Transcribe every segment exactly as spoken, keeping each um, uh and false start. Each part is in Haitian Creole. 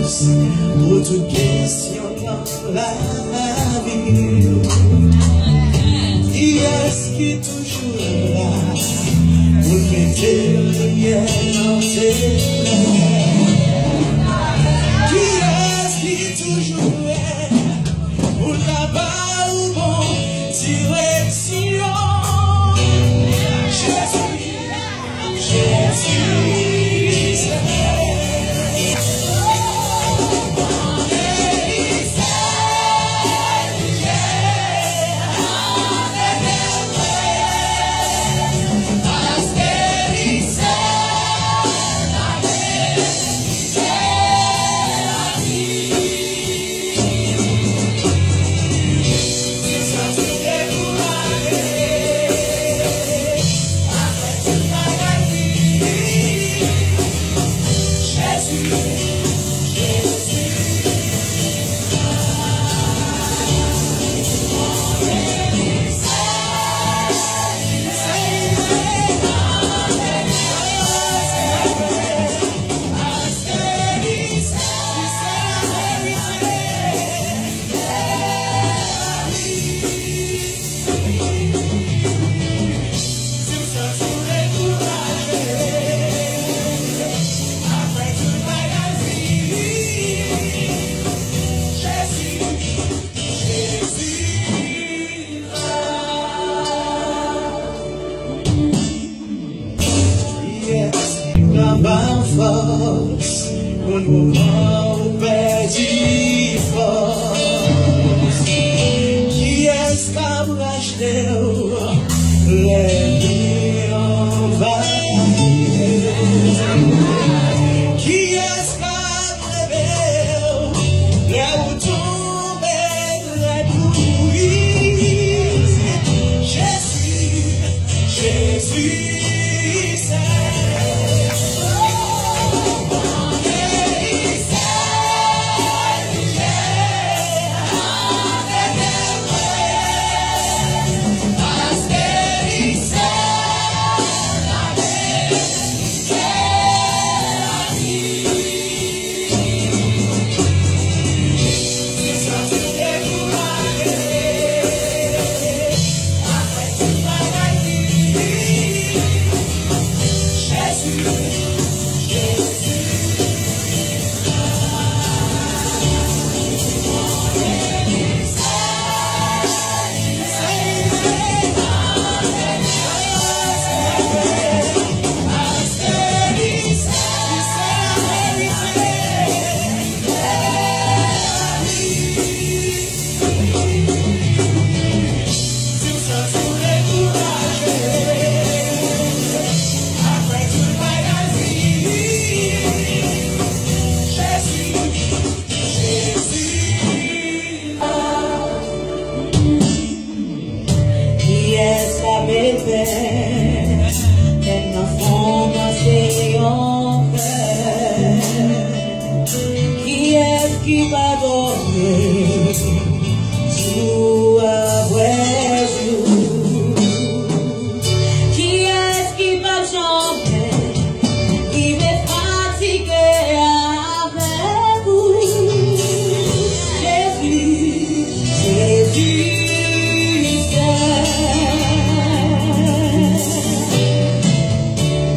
Pou tout kesyon nan lavi. Kiyès ki toujou la pou l mete limyè nan tenèb? Kiyès ki toujou la pou l ka ba ou bon direksyon? Jezi. Kiyès ki ka ba m fòs moun moman ou pèdi fòs? Kiyès k ap rachte w lè lè anvayi w? Kiyès k ap leve w lè ou tonbe? Jezi, Jezi, se Kiyès k ap epè tèt nan fon nan se yon frè? Kiyès ki padone jou apre jou? Kiyès ki p ap janm rive fatige avèk ou? Jezi, Jezi sèl.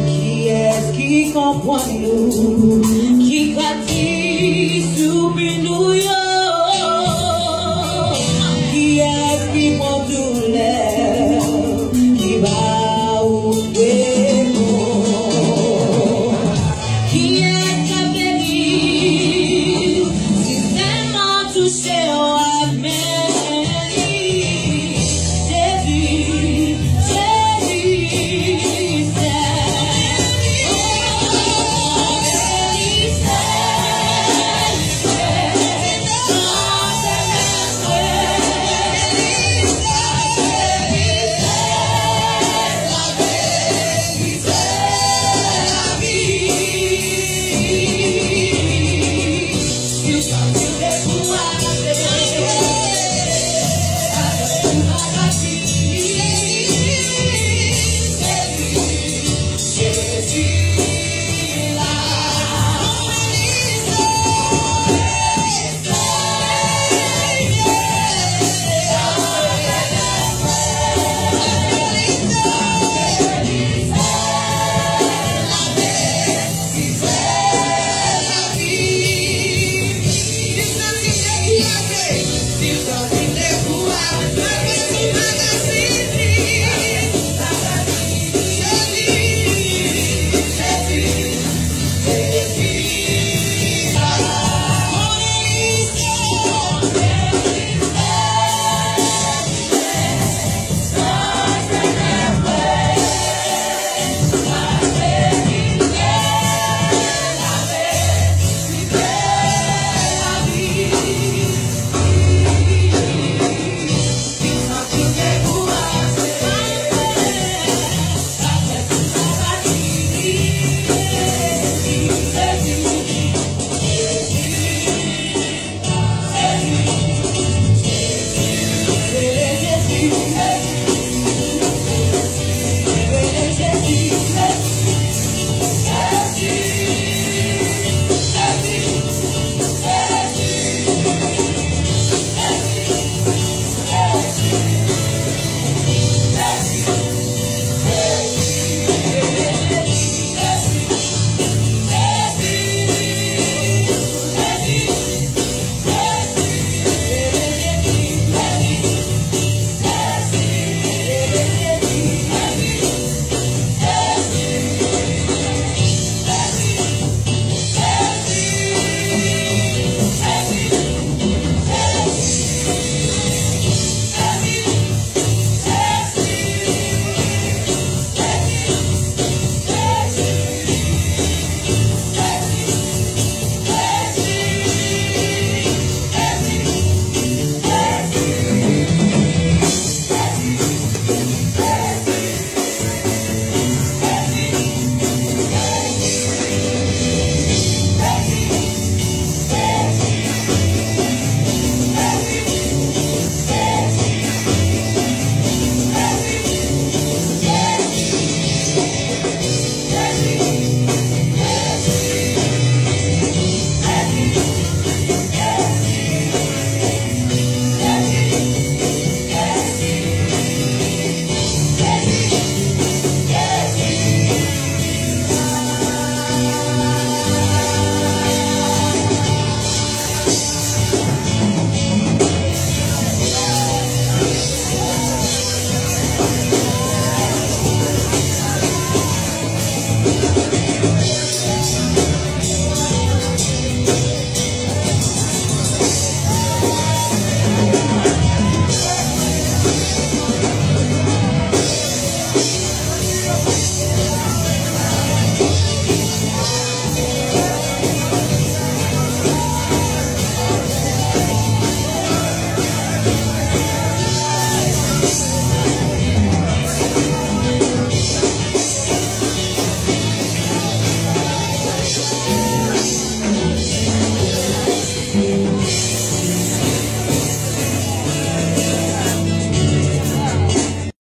Kiyès ki konprann nou, ki ka